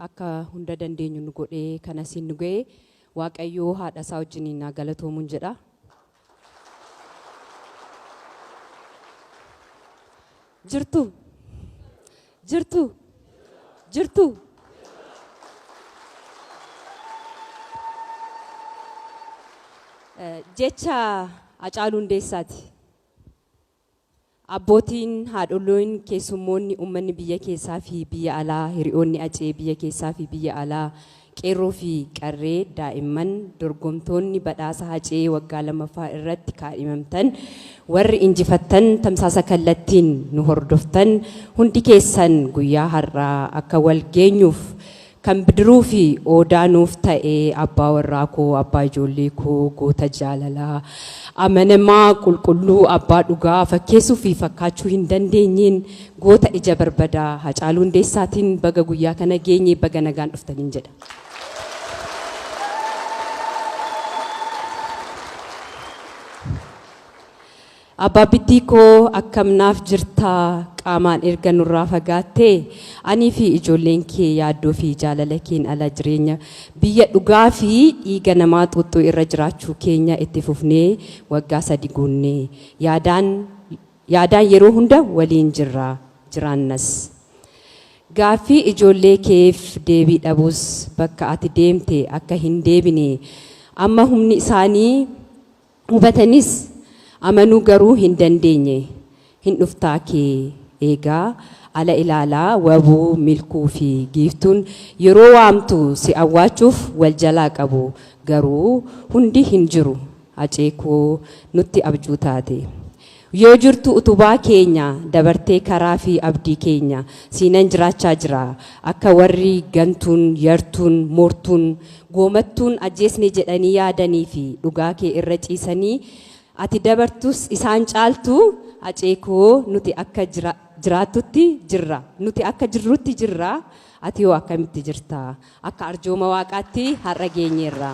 Akka hunda dandeenyu nu godhee kan asiin nu ga'e Waaqayyoo haadha isaa wajjiniin haa galatoomuun jedha. Jirtu? Jirtu? Jirtu? Jecha Hacaaluu Hundeessaati. Abbootiin, haadholiin, keessummoonni, uummanni biyya keessaa fi biyya alaa, hiriyoonni Acee biyya keessaa fi biyya alaa, qeerroo fi qarree, daa'imman, dorgomtoonni badhaasa Hacee waggaa lammaffaa irratti kaadhimamtan, warri injifattan, tamsaasa kallattiin nu hordoftan hundi keessan guyyaa har'aa akka wal geenyuuf Kan bidiruu fi oodaa nuuf ta'e abbaa warraa koo, abbaa ijoollee koo, goota jaalalaa, amanamaa, qulqulluu, abbaa dhugaa, fakkeessuu fi fakkaachuu hin dandeenyeen goota ija barbadaa Hacaaluu Hundeessaatiin baga guyyaa kana geenye, baga nagaan dhuftaniin jedha. Abbaabbittii koo akkam naaf jirtaa qaamaan erga nurraa fagaattee? Anii fi ijoolleen kee yaaddoo fi jaalala keen ala jireenya biyya dhugaa fi dhiiga namaa xuuxxuu irra jiraachuu keenya itti fufnee waggaa sadi guunne. Yaadaan yaadaan yeroo hunda waliin jirra, jiraannas. Gaaffii ijoollee keef deebii dhabus bakka ati deemte akka hin deebine amma humni isaanii Hubatanis amanuu garuu hin dandeenye. Hin dhuftaa kee eegaa, ala ilaalaa Wabuu, Milkuu fi Giiftuun yeroo waamtu si awwaachuuf wal jalaa qabu. Garuu hundi hin jiru. Hacee koo nutti abjuu taate. Yoo jirtu utubaa keenya dabartee karaa fi abdii keenya siinan jiraachaa jira. Akka warri gantuun, yartuun, moortuun, goomattuun ajjeesne jedhanii yaadanii fi dhugaa kee irra ciisanii ati dabartus isaan caaltu Hacee koo nuti akka jiraattutti jirra. Nuti akka jirrutti jirra. Ati hoo akkamitti jirta? Akka arjooma Waaqaatti har'a geenyeerra.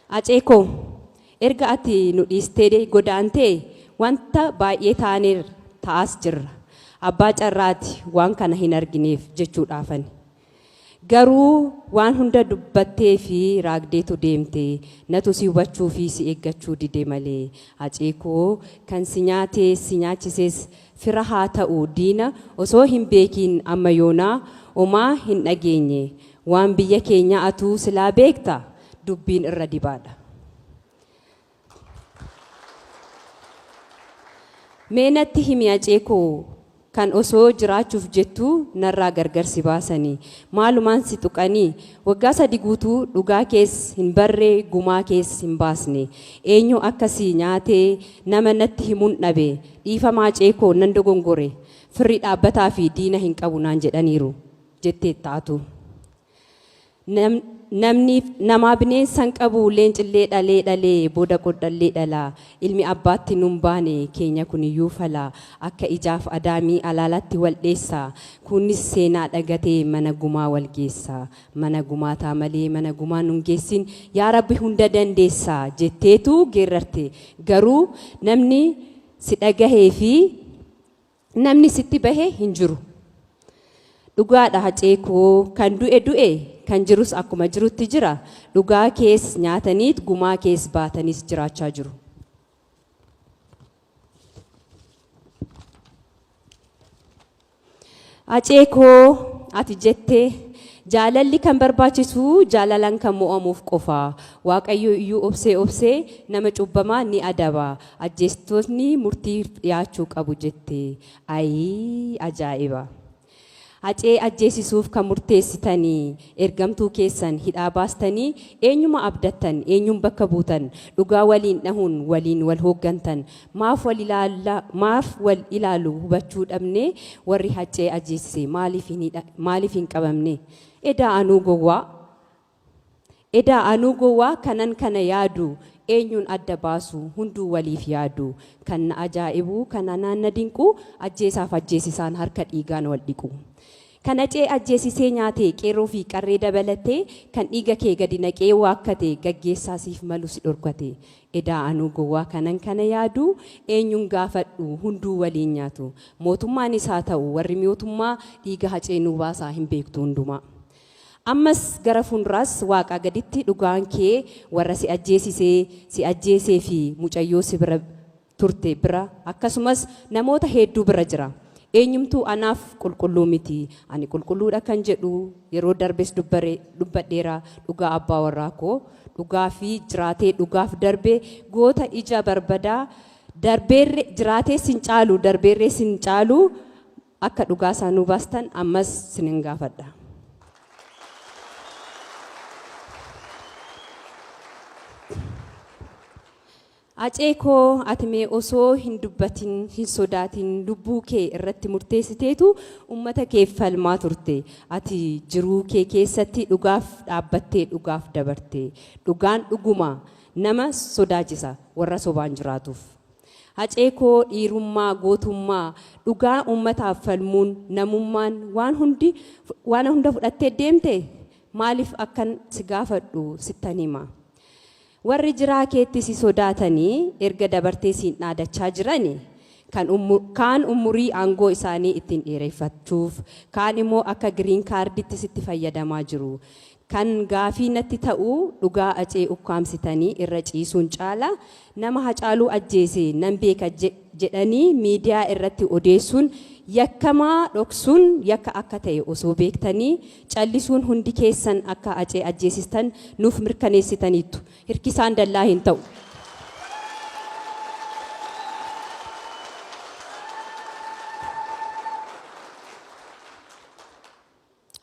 Hacee koo, erga ati nu dhiistee godaantee wanta baay'ee taaneerra, ta'aas jirra. Abbaa carraati waan kana hin argineef jechuudhaafani. Garuu waan hunda dubbattee fi raagdeetu deemte. Natu si hubachuu fi si eeggachuu dide malee. Hacee koo, kan si nyaatees si nyaachises fira haa ta'u diina osoo hin beekiin amma yoonaa omaa hin dhageenye. Waan biyya keenyaa atuu silaa beekta. Dubbiin irra dibaadha. Mee natti himi Hacee koo kan osoo jiraachuuf jettuu narraa gargar si baasanii maalumaan si tuqanii waggaa sadi guutuu dhugaa kees hin barre gumaa kees hin baasne eenyu akka si nyaate nama natti himun dhabe dhiifama Hacee koo nan dogongore firri dhaabbataa fi diina hin qabu naan jedhaniiru jetteetta atuu. Namni namaa bineensa hin qabu leencillee dhalee dhalee booda qodhallee dhala ilmi abbaatti nun baane keenya kuniyyuu fala akka ijaaf adaamii alaalatti wal dheessa kunis seenaa dhagatee mana gumaa wal geessa mana gumaataa malee mana gumaa nun geessin yaa rabbi hunda dandeessa jetteetu geerrarte garuu namni si dhagahee fi Namni sitti bahe hin jiru. Dhugaadha Hacee koo kan du'e du'e kan jirus akkuma jirutti jira dhugaa kees nyaataniit gumaa kees baataniis jiraachaa jiru. Hacee koo ati jette jaalalli kan barbaachisu jaalalaan kan mo'amuuf qofa. Waaqayyo iyyuu obsee obsee nama cubbamaa ni adaba. Ajjeestootni murtiif dhiyaachuu qabu jette. Ayii ajaa'iba! Hacee ajjeesisuuf kan murteessitanii, ergamtuu keessan hidhaa baastanii, eenyuma abdattan, eenyuun bakka buutan, dhugaa waliin dhahuun waliin wal hooggantan, Maaf wal ilaalla maaf wal ilaalu hubachuu dhabne warri haccee ajeesise maaliif hin hidha maaliif hin qabamne edaa anuu gowwaa edaa anuu gowwaa kanan kana yaadu eenyuun adda baasu hunduu waliif yaadu kan na ajaa'ibu kan anaan na dinqu ajjeesaaf ajjeesisaan harka dhiigaan wal dhiqu. Kan Hacee ajjeesisee nyaate qeerroo fi qarree dabalatee kan dhiiga kee gadi naqee waakkate gaggeessaa siif malu si dhorkate. Edaa anuu gowwaa kanan kana yaadu eenyuun gaafadhu hunduu waliin nyaatu. Mootummaanis haa ta'u warri mootummaa dhiiga Hacee nuu baasaa hin beektu hundumaa. Ammas gara fuulduraas waaqaa gaditti dhugaan kee warra si ajjeesisee, si ajjeesee fi mucayyoo si bira turte bira akkasumas namoota hedduu bira jira. Eenyumtuu anaaf qulqulluu miti. Ani qulqulluudha kan jedhu yeroo darbes dubbadheera dhugaa abbaa warraa koo dhugaa fi jiraatee dhugaaf darbe goota ija barbadaa darbeerre jiraatee sin caalu darbeerree sin caalu akka dhugaa isaa nuu baastan ammas sinin gaafadha. Hacee koo ati mee osoo hin dubbatin hin sodaatin lubbuu kee irratti murteessiteetu ummata keef falmaa turte. Ati jiruu kee keessatti dhugaaf dhaabbattee dhugaaf dabarte. Dhugaan dhuguma nama sodaachisa warra sobaan jiraatuuf. Hacee koo dhiirummaa, gootummaa, dhugaa ummataaf falmuun, namummaan waan hundi waan hunda fudhattee deemte maaliif akkan si gaafadhu sittan hima. Warri jiraa keetti si sodaatanii erga dabartee siin dhaadachaa jirani kan kaan umurii aangoo isaanii ittiin dheereffachuuf kaan immoo akka green carditti sitti fayyadamaa jiru. Kan gaafii natti ta'u dhugaa Hacee ukkaamsitanii irra ciisuun caala nama Hacaaluu ajjeese nan beeka jedhanii miidiyaa irratti odeessuun yakkamaa dhoksuun yakka akka ta'e osoo beektanii callisuun hundi keessan akka Hacee ajjeesistan nuuf mirkaneessitaniittu. Hirkisaan dallaa hin ta'u.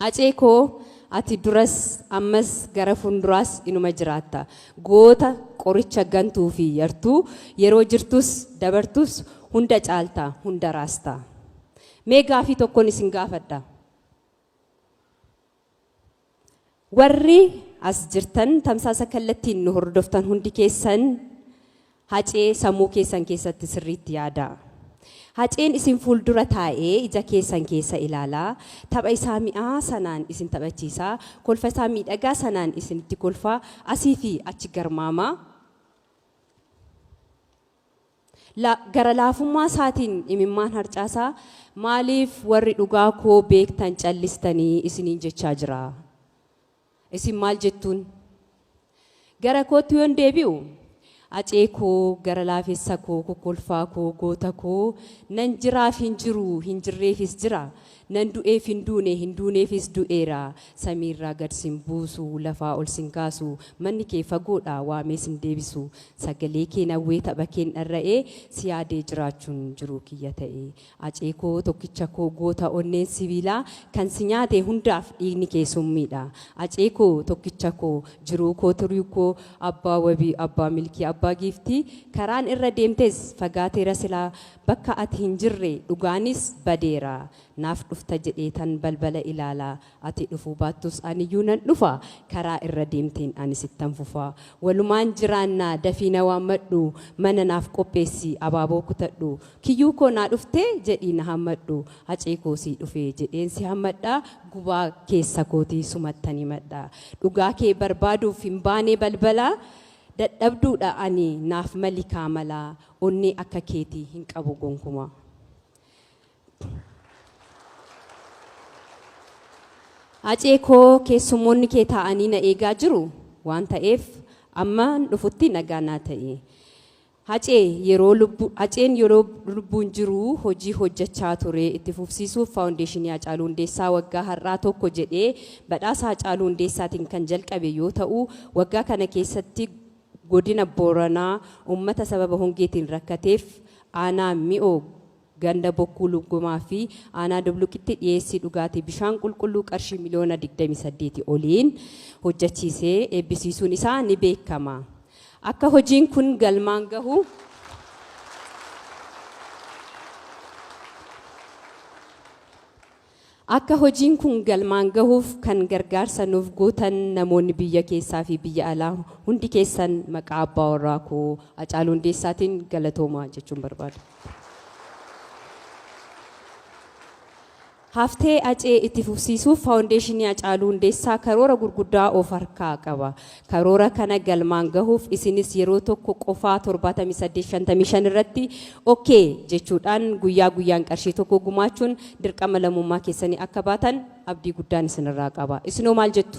Hacee koo ati duras ammas gara fuulduraas inuma jiraatta. Goota qoricha gantuu fi yartuu yeroo jirtus dabartus hunda caalta hunda raasta. Mee gaafii tokkon isin gaafadha. Warri as jirtan tamsaasa kallattiin nu hordoftan hundi keessan Hacee sammuu keessan keessatti sirriitti yaadaa. Haceen isin fuuldura taa'ee ija keessan keessa ilaalaa, tapha isaa mi'aa sanaan isin taphachiisaa, kolfa isaa miidhagaa sanaan isinitti kolfaa, asii fi achi garmaamaa, gara laafummaa isaatiin imimmaan harcaasaa, maaliif warri dhugaa koo beektan callistanii isiniin jechaa jira. Isin maal jettuun? Gara kootti yoon deebi'u, Hacee koo, gara laafessa koo, kokkolfaa koo, goota koo, nan jiraaf hin jiru, hin jirreefis jira, nan du'eef hin duune, hin duuneefis du'eera, samiirraa gad sin buusu, lafaa ol sin kaasu, manni kee fagoodha, waamee sin deebisu, sagalee keen hawwee tapha keen dharra'ee, si yaadee jiraachuun jiruu kiyya ta'e. Hacee koo tokkicha koo goota onneen sibiilaa kan si nyaate hundaaf dhiigni kee summiidha. Hacee koo tokkicha koo jiruu koo turii koo abbaa wabii abbaa milkii abbaa giiftii karaan irra deemtes fagaateera silaa bakka ati hin jirre dhugaanis badeera naaf dhufta jedheetan balbala ilaala Ati dhufuu baattus aniyyuu nan dhufa Karaa irra deemteen ani sittan fufa Walumaan jiraannaa dafii na waammadhu Mana naaf qopheessi abaaboo kutadhu Kiyyuu koo naa dhuftee jedhii na hammadhu Hacee koo sii dhufee jedheen si hammadha Gubaa keessa kootii sumattan himadha Dhugaa kee barbaaduuf hin baanee balbala Dadhabduudha ani naaf mali kaa mala Onnee akka keetii hin qabu gonkumaa. Hacee koo keessummoonni kee taa'anii na eegaa jiru waan ta'eef amman dhufutti nagaa naa ta'i. Hacee yeroo lubbu Haceen yeroo lubbuun jiru hojii hojjechaa ture itti fufsiisuuf Faawundeeshinii Hacaaluu Hundeessaa waggaa har'aa tokko jedhee badhaasa Hacaaluu Hundeessaatiin kan jalqabe yoo ta'u waggaa kana keessatti godina Booranaa uummata sababa hongeetiin rakkateef aanaa Mi'oo Ganda Bokkuu Luggumaa fi Aanaa Dubluqitti dhiyeessii dhugaatii bishaan qulqulluu qarshii miliyoona 28 oliin hojjechiisee eebbisiisuun isaa ni beekama. Akka hojiin kun galmaan gahu Akka hojiin kun galmaan gahuuf kan gargaarsa nuuf gootan namoonni biyya keessaa fi biyya alaa hundi keessan maqaa abbaa warraa koo Hacaaluu Hundeessaatiin galatoomaa jechuun barbaada. Haftee Hacee itti fufsiisuuf Faawundeeshinii Hacaaluu Hundeessaa karoora gurguddaa of harkaa qaba. Karoora kana galmaan gahuuf isinis yeroo tokko qofaa 78 55 irratti OK jechuudhaan guyyaa guyyaan qarshii tokko gumaachuun dirqama lammummaa keessanii akka baatan abdii guddaan isinirraa qaba. Isinoo maal jettu?